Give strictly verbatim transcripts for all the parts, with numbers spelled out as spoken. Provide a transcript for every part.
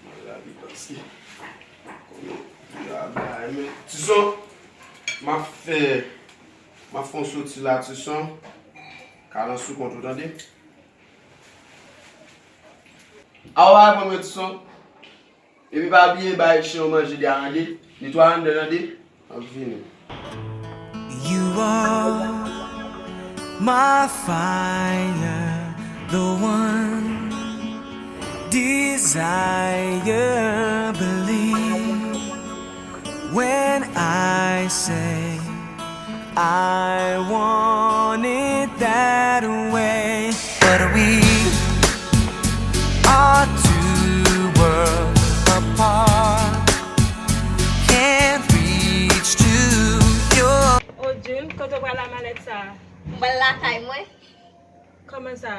Mwen la, pi paske konnen yo ap bay, men Tison, m ap fè, m ap fè yon soti la, Tison. Kalan sou kont ou, tande? A, w pa reponn mwen, Tison. Epi pa bliye bay chen yo manje de a an de. Netwaye anndan, tande? M ap vini. You are my fire, the one desire. Believe when I say I want it that way. But we are two worlds apart. Can't reach to your Oh, June, kote w pral ak malèt sa a? M pral lakay mwen. Kòman sa?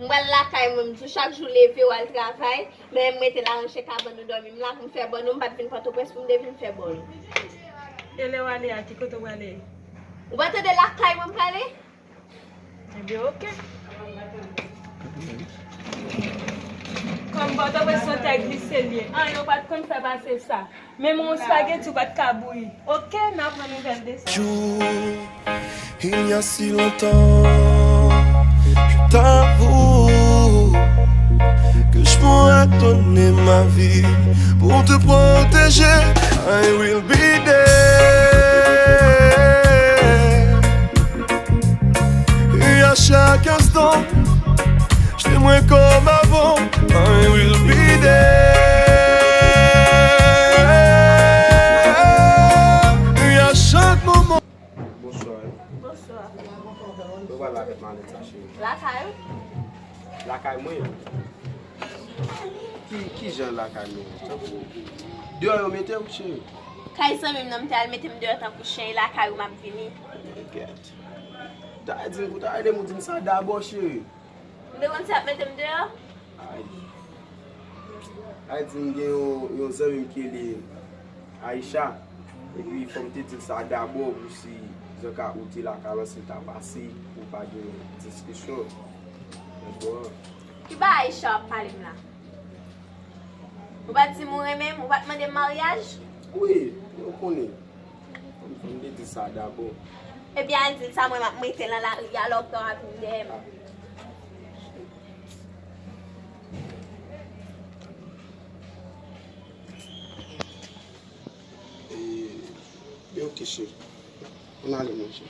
M pral lakay mwen, m di w chak jou leve w al travay, men m rete la ranche kabann ou dòmi. M la pou m fè bòn ou, m pa t vin Pòtoprens pou m te vin fè bòn ou. E lè w ale a, ki kote w prale? Ou pa tande lakay mwen m prale? Ebyen, oke. Kòm Pòtoprens se yon tè glise l ye, anyen ou pa t konn fè pase sa. Menm yon espageti ou pa t ka bouyi. Oke, n a pran nouvèl de sa. Jour, il y a si longtemps, je t'avoue que je pourrais donner ma vie pour te protéger. I will be there. E a chak enstan, je t'aimerai comme avant. I will be there. E a chak moman. Bonswa. Bonswa. Mwen pral lakay malèt sa, cheri. Lakay ou? Lakay mwen. Ki, ki jan lakay mwen? Tankou deyò yo mete w, cheri? Kay zanmi m nan m te al mete m deyò tankou chen, e lakay ou m ap vini. Gèt. Ta di m pou ta rele m, ou di m sa dabò, cheri. M te konn sa ap mete m deyò? Ay. Ay di m gen yon, yon zanmi m ki rele Aisha. Epi fò m te di l sa dabò pou si jan ka ou te lakay lan, si l ta pase pou pa gen diskisyon. Ou konprann? Ki bagay Aisha w ap pale m la? Ou pa t di m ou renmen m, ou pa t mande m maryaj? Wi, ou konnen. Fò m te di sa dabò. Ebyen al di l sa, mwen m ap mete l nan lari a, lè w pran w ap vin dèyè m. E, e oke, cheri. Ann ale, monchè.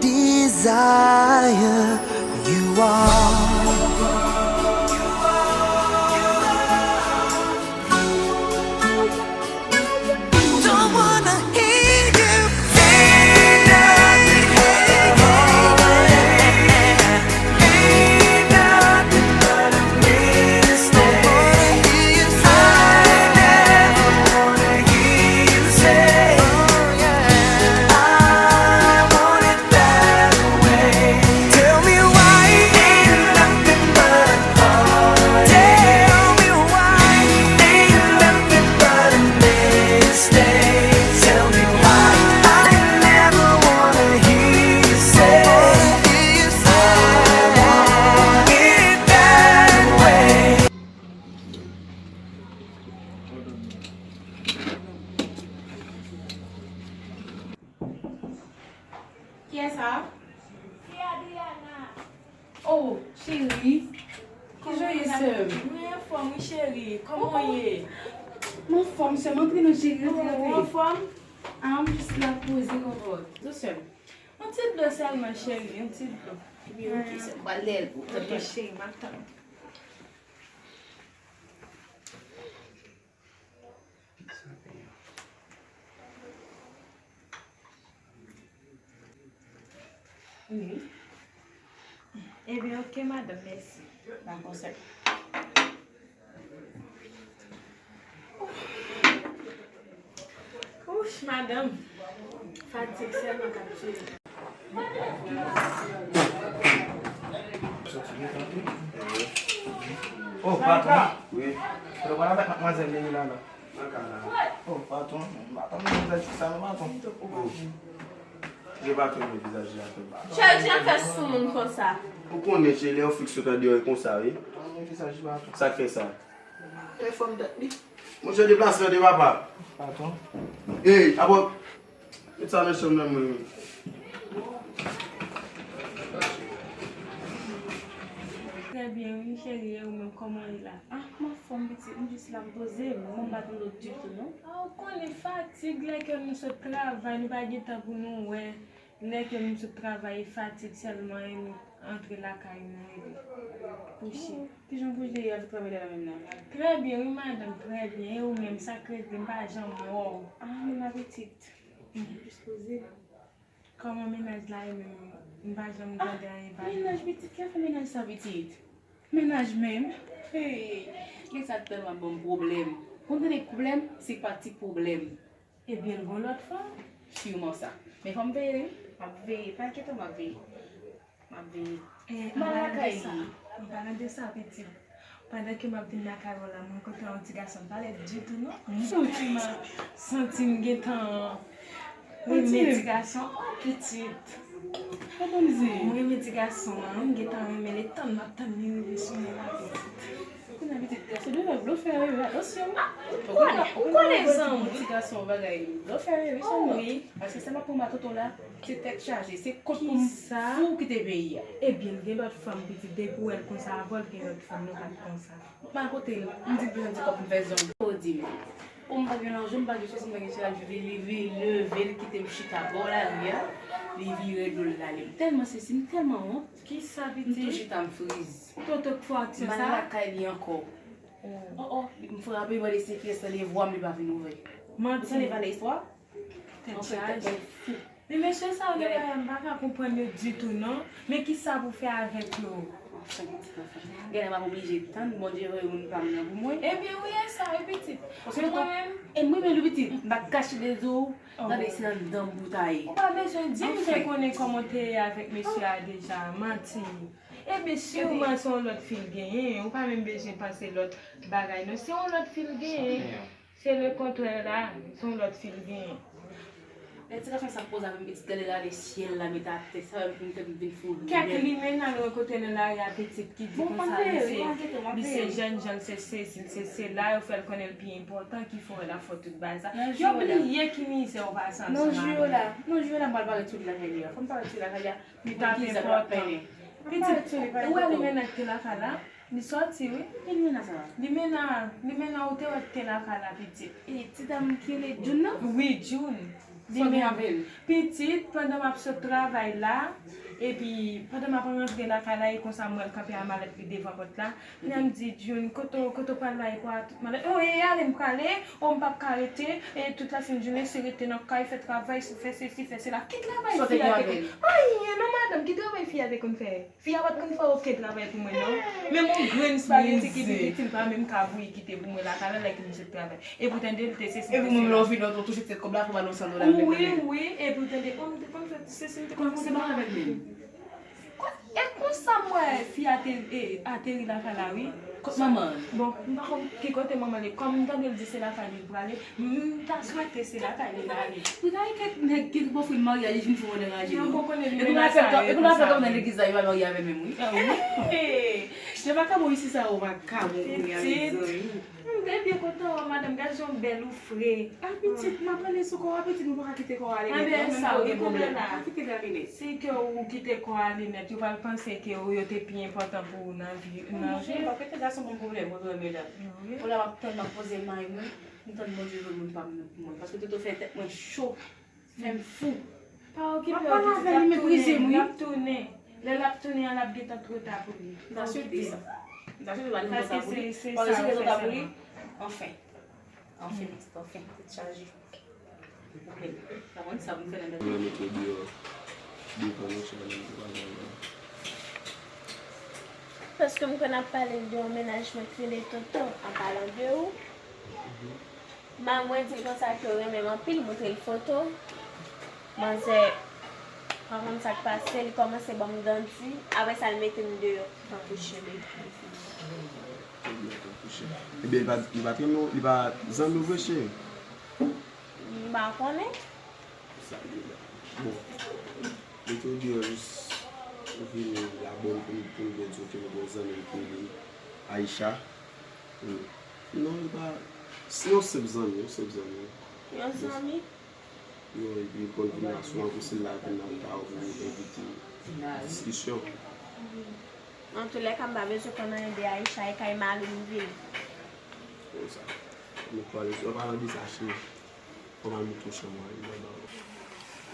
Desire, you are. Don't wanna hear you say nothing. Ain't nothing but a mistake. I never wanna hear you say, I want it that way. Tell me why ain't nothing but a heartache. Tell me why ain't nothing but a mistake. Tell me why I never wanna hear you say, I want it that way. Kiyès sa? Se Adriana. Oh, cheri. Kijan w ye, sè m? Mwen anfòm, wi, cheri. Kòman w ye? M anfòm, sè m. Antre non, cheri, antre, antre. Ou anfòm? Ah, m jis la poze kòkòt. Dousman. Yon ti dlo sèlman, cheri, yon ti dlo. Wi, ok, sè m. Pral dèyè l pou ou. Ok, cheri, m ap tann. Wi. Ebyen, ok, madanm, mèsi. Dakò, sè. Ouch, madanm. Fatig sèlman k ap tiye m. Oh, patwon. Wi. Ou pral avèk madmwazèl Leila la? Nan kay la. Oh, patwon. M pa tann madmwazèl ti sa non, patwon. Oh. Gen pa tou renmen vizaj li atò. Chèldi ap fè sou moun konsa. Ou konnen, cheri, lè yo fiks yo tande yo konsa, wi. Sa k fè sa? Telefòn dat li. Monchè, deplase tande papa. Patwon. Ey, apò. Met sa nan chanm nan mwen, wi. Trè byen, wi, cheri, e ou menm, kòman w ye la? Ah, m anfòm, pitit, m jis la, m poze m, m pa tande w ditou, non. Ah, ou konnen fatig, lè ke nou sot travay, nou pa gen tan pou nou wè. Lè ke nou sot travay, e fatig sèlman, e nou antre lakay nou, e kouche. Kijan w kouche avèk travay la menm nan? Trè byen, wi, madanm, trè byen. E ou menm, sa k rete, m pa janm wè w. Ah, men ma pitit. Jis poze. Kòman mennaj la ye menm? M pa janm tande anyen pale. Mennaj pitit, ki afè mennaj sa pitit? Mennaj menm? Hey, gen sa k tèlman ban m pwoblèm. Konn tande pwoblèm, se pati pwoblèm. Ebyen, l gon lòt fanm? Siman sa. Men fò m veye, wi. M ap veye, pa enkyete w, m ap veye. M ap veye. Eh, m al lakay li. An palan de sa, pitit, pandan ke m ap vin lakay ou la, mwen kontre yon ti gason, m pa lèd ditou, non. M tèlman santi m gentan renmen ti gason an, pitit. Mwen renmen ti gason an, m gentan renmen l, e tann m ap tann li rive sou mwen la, pitit. Kounye a pitit gason, dwe blofè, wi, atansyon. Ou konnen, ou konnen zanmi. Ti gason bagay, blofè, wi, sèlman. Wi. Paske sa m ap pran ba toto la, se tèt chaje, se kont pou m fou kite peyi a. Ebyen, l gen lòt fanm, pitit, depi w wè l konsa, avè l gen lòt fanm, nou pa t konsa. M al kote l, m di l bezwen ti kòb pou m fè zòn. Ou di m. Kòm m pa gen lanje, m pa gen chans, m pa gen chans, li vin, li vin leve, li kite m chita bò lari a, li vire do l l ale. M tèlman sezi, m tèlman wont. Kisa, pitit? M tou chita, m friz. Toto k fè aksyon sa? M al lakay li ankò. Oh, oh, m frape, m mande se kiyès, tande vwa m, li pa vin ouvè. Manti. Ou tande valè istwa? Tèt chaje. Men mesye sa yo gen bagay m pa ka konprann yo ditou non. Men kisa pou fè avèk yo? Anfen, anfen. Genlè m ap oblije tann Bondye voye moun pa m nan pou mwen. Ebyen wi, e sa wi pitit. Men mwen menm. E mwen menm wi pitit, m pa kache de di w, gade se anndan m pou w ta ye. Ou pa bezwen di m, m te konnen kòman w te ye avèk mesye a deja, manti. Ebyen siman se yon lòt fi l genyen, ou pa menm bezwen panse lòt bagay non, se yon lòt fi l genyen. Se lekontrè la, se yon lòt fi l genyen. Lè ti gason sa poze avè m, pitit, gade, gade syèl la, met atè, sa fè m vin, m vin fou. Kèk limena nou rankontre nan lari a, pitit, ki di konsa li se, li se jènjan, li se sesi, li se sela, yo fè l konnen l pi enpòtan, ki fè w la fè tout bagay sa. Yo bliye ki mizè w pase ansanm avè l. Non, jwe la, non, jwe la, m pral parèt sou li lakay li a. Fò m parèt sou li lakay li a. Li t ap enpòtan. Pitit, ou wè limena ki te lakay la? Li sòti wi. Ki limena sa? Limena, limena ou te wè ki te lakay la pitit. E ti dam ki rele June nan? Wi, June. Li menm. Pitit, pandan m ap sot travay la, epi pandan m ap rantre lakay la, e konsa m wè l kanpe a malèt li devan pòt la. Kounye a m di, June, kote w, kote w pral la, e pou a tout malèt? O, e ale m prale, o, m p ap ka rete, e tout lasenn jounen se rete nan kay, fè travay, fè sesi, fè sela. Ki travay fi a te konn? Anyen non, madanm, ki travay fi a te konn fè? Fi a pa t konn fè okenn travay pou mwen non. Menm yon grenn espageti ki pi piti, l pa menm ka bouyi kite pou mwen lakay la, lè ke m sot travay. Epi w tande l te sesi, te sela. Epi menm lè w vini, w touche tèt kòb la, fò w ba l yon san dola menm. Wi, wi, epi w tande, o, m te konn fè sesi, m te konn fè sela. Kòmanse ba avè l menm. E konsa m wè fi a te, e, ateri lakay la, wi. Kot manman l? Bon, m pa konn ki kote manman l ye. Kòm m tande l di se lakay li l prale, m ta swete se lakay li l ale. Wi, gade kèk nèg ki bò fwi l marye a, li vin fè w anraje yo. Epi nou al fè, epi nou al fè kòm nan legliz la, yo pa marye avè menm, wi. Hey! Yo pa ka bon isi sa, yo pa ka bon kounye a, mezanmi. M te byen kontan wè w, madanm, gad jan w bèl, ou fre. A pitit, m ap rele sou kò w, a pitit, mwen pa ka kite kò w ale nèt non, menm lè w gen pwoblèm, pa kite l ale nèt. Si ke ou kite kò w ale nèt, yo pral panse ke ou, yo te pi enpòtan pou ou nan vi, nan vi. Non, cheri, pa kite gason ban m pwoblèm, mwen vrè medam. Kounye a m ap tann, m ap poze may mwen, m tann Bondye voye moun pa m nan pou mwen. Paske toto fè tèt mwen cho. Fè m fou. Pa okipe w, pitit, l ap tounen, l ap tounen. Lè l ap tounen an, l ap gentan twò ta pou li. M ta swete sa. M ta swete w ale konsa pou li. Paske si l twò ta pou li, anfen. Anfen, pitit, anfen. Tèt chaje. Ou konprann? Sa konn sa pou m fè nan tèt mwen. Mwen mete deyò. Devan nou, se pa nan devan nou. Paske m konn ap pale de yon mennaj mwen k rele Toto, an palan de ou. Manman mwen di l konsa ke yo renmen m anpil, montre l foto. Manzè pa konn sa k pase, li kòmanse ban m dan di, apre sa l mete m deyò, tankou chen bebe. Ebyen, li pa, li pa t renmen w, li pa zanmi w vre, cheri? M pa konnen. Sa vle di. Bon, li te deyò jis, ou vini la, bon, pou m, pou m te di w ke m gen yon zanmi m ki rele Aisha. Hmm. Non, li pa, se yon senp zanmi, yon senp zanmi. Yon zanmi? Yon, epi l konn vin la souvan, pou se la vin nan ta ou vin evite diskisyon. Antoulèka, m pa bezwen konn anyen de Aisha, e kay mari m vini. Konsa. Nou pale, an palan de sa, cheri. Kòman nou tou chanm mwen, mwen ba ou.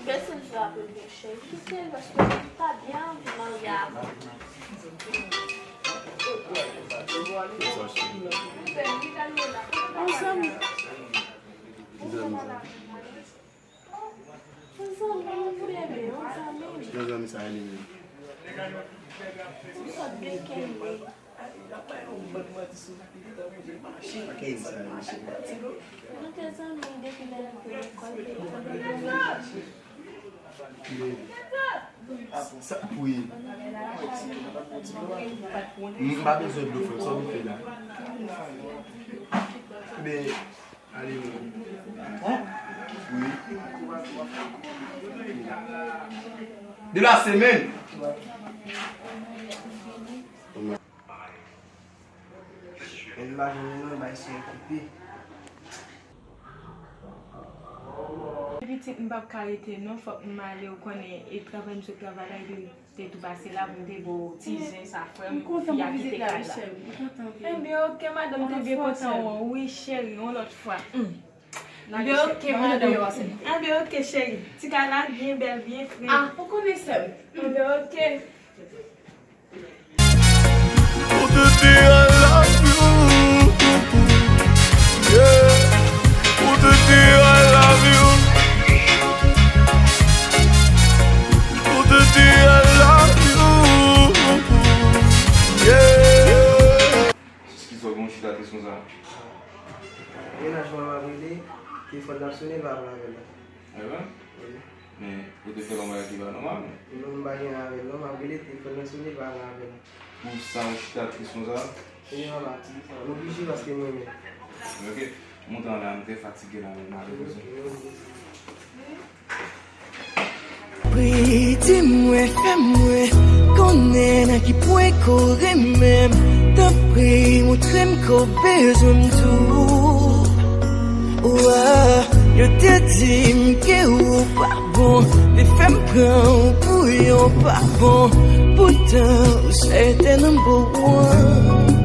Bèl sèn sou apèl bèl cheri. Kite l paske m pa byen anvi marye avè l. Kisa cheri? Yon zanmi. Yon zanmi. Yon zanmi, yon zanmi sa ye li menm. Yon sòt de kenbe. Kenbe sa ye li. Nou te zanmi depi lè nou te lekòl, te lekòl. Sa, wi. M pa bezwen dlo, frè m, sa w vin fè la? Men, ale non. Wi. De la semaine. Men m pa janm nan bay sou okipe. Pitit, m p ap ka rete non, fòk m ale, ou konnen, e travay m sot travay la, epi m te tou pase la pou m te ba w ti zen sa, frè m, fi a kite kay la. Ebyen, oke, madanm, m te byen kontan wè w, wi, cheri, yon lòt fwa. Hmm. Ebyen, oke, madanm. Ebyen, oke, cheri. Ti kay la byen bèl, byen fre. Ah, ou konnen sè m. Ebyen, oke. Pou te di I love you. Yeah. Pou te di I love you. Pou te di I love you. Yeah. Eskize w, bon, chita tris konsa. Mennaj mwen m ap rele, telefòn nan ap sone, l pa pran apèl la. Ewa? Wi. Men, ou te fè yon bagay ki pa nòmal, men. Non, m pa gen avè l, non, m ap rele, telefòn nan sone, l pa pran apèl la. Pou sa ou chita tris konsa? Ebyen, papa, m oblije paske m renmen. Ok. Monte anlè a, m trè fatige la, men malere. Ok, ok. Pri, di mwen, fè mwen konnen nan ki pwen ke w renmen m. Tanpri, montre m ke w bezwen m tou. Wa, yo te di m ke ou pa bon, te fè m pran ou pou yon pa bon. Poutan, ou se te number one.